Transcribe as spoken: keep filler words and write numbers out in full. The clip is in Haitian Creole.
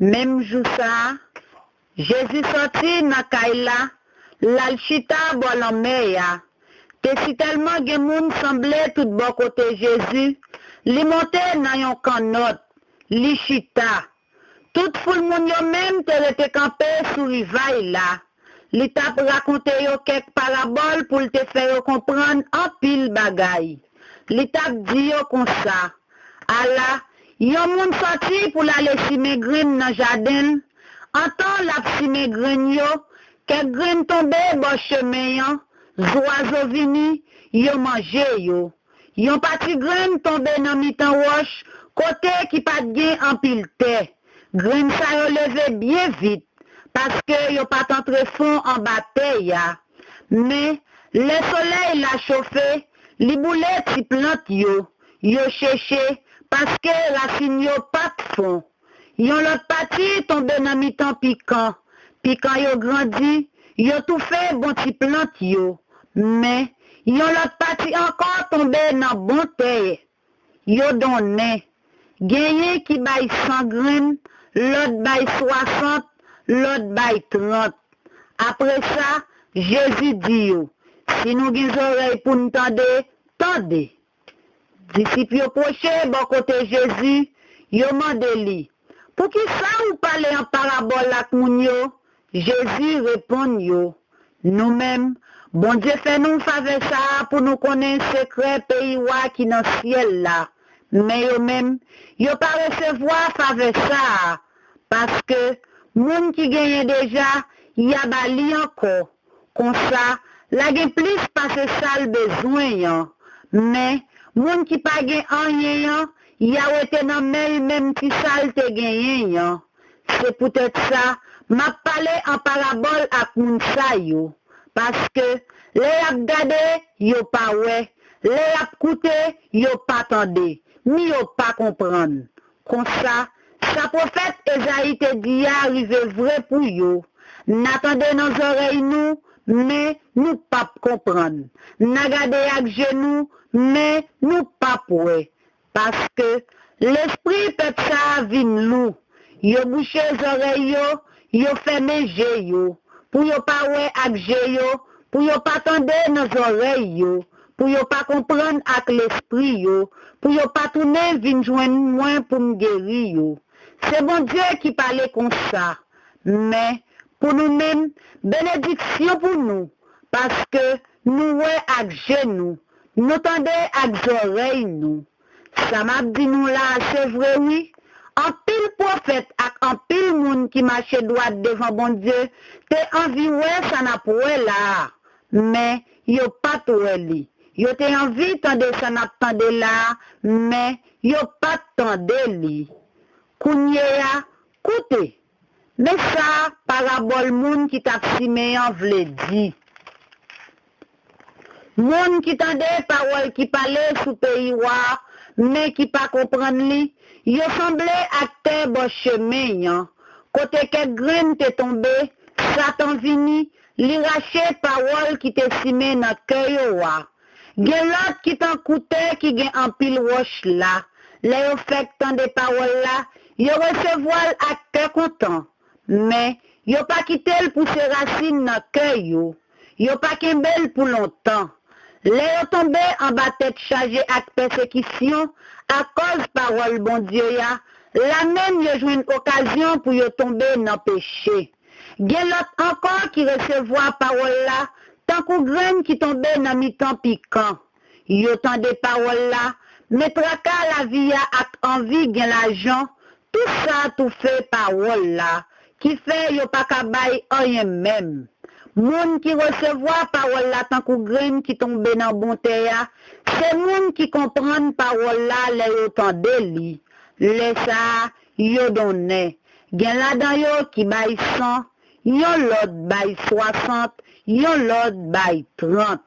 Menm jou sa a, Jezi sòti nan kay la, l al chita bò lanmè a. Te sitèlman gen moun sanble tout bò kote Jezi, li monte nan yon kannòt, li chita. Tout foul moun yo menm te rete kanpe sou rivay la. Li t ap rakonte yo kèk parabòl pou l te fè yo konprann anpil bagay. Li t ap di yo konsa, Ala, yon moun sòti pou l ale simen grenn nan jaden l. Antan l ap simen grenn yo, kèk grenn tonbe bò chemen an, zwazo vini, yo manje yo. Yon pati grenn tonbe nan mitan wòch, kote ki pa t gen anpil tè. Grenn sa yo leve byen vit, paske yo pa t antre fon anba tè a. Men, lè solèy la chofe, li boule ti plant yo. Yo cheche, paske rasin yo pa t fon. Yon lòt pati tonbe nan mitan pikan. Pikan yo grandi, yo toufe bon ti plant yo. Men, yon lòt pati ankò tonbe nan bon tè. Yo donnen. Genyen ki bay san grenn, lòt bay swasant, lòt bay trant. Apre sa, Jezi di yo, Si nou gen zòrèy pou n tande, tande. Disip yo pwoche bò kote Jezi, yo mande li, Poukisa ou pale an parabòl ak moun yo? Jezi reponn yo, Nou menm, Bondye fè nou favè sa a pou nou konnen sekrè peyi wa ki nan syèl la. Men yo menm, yo pa resevwa favè sa a, paske moun ki genyen deja, y a ba li ankò. Konsa, l a gen plis pase sa l bezwen an. Men, moun ki pa gen anyen an, y a wete nan men l menm ti sa l te genyen an. Se poutèt sa, m ap pale an parabòl ak moun sa yo, paske lè y ap gade, yo pa wè, lè y ap koute, yo pa tande, ni yo pa konprann. Konsa, sa pwofèt Ezayi te di a rive vre pou yo, N a tande nan zòrèy nou, men nou p ap konprann. N a gade ak je nou, men nou p ap wè. Paske lespri pèp sa a vin lou. Yo bouche zòrèy yo, yo fèmen je yo, pou yo pa wè ak je yo, pou yo pa tande nan zòrèy yo, pou yo pa konprann ak lespri yo, pou yo pa tounen vin jwenn mwen pou m geri yo. Se Bondye ki pale konsa. Men, pou nou menm, benediksyon pou nou, paske nou wè ak je nou, nou tande ak zòrèy nou. Sa m ap di nou la a se vre wi. Anpil pwofèt ak anpil moun ki mache dwat devan Bondye te anvi wè sa n ap wè la a, men yo pa t wè li. Yo te anvi tande sa n ap tande la a, men yo pa t tande li. Kounye a, koute! Men sa parabòl moun ki t ap simen an vle di. Moun ki tande pawòl ki pale sou peyi wa a, men ki pa konprann li, yo sanble ak tè bò chemen an, kote kèk grenn te tonbe, Satan vini, li rache pawòl ki te simen nan kè yo a. Gen lòt ki tankou tè ki gen anpil wòch la. Lè yo fèk tande pawòl la, yo resevwa l ak kè kontan. Men, yo pa kite l pouse rasin nan kè yo. Yo pa kenbe l pou lontan. Lè yo tonbe anba tèt chaje ak pèsekisyon akòz pawòl Bondye a, la menm yo jwenn okazyon pou yo tonbe nan peche. Gen lòt ankò ki resevwa pawòl la tankou grenn ki tonbe nan mitan pikan. Yo tande pawòl la, men traka lavi a ak anvi gen lajan, tou sa toufe pawòl la, ki fè yo pa ka bay anyen menm. Moun ki resevwa pawòl la tankou grenn ki tonbe nan bon tè a, se moun ki konprann pawòl la lè yo tande li. Lè sa a, yo donnen. Gen ladan yo ki bay san, yon lòt bay swasant, yon lòt bay trant.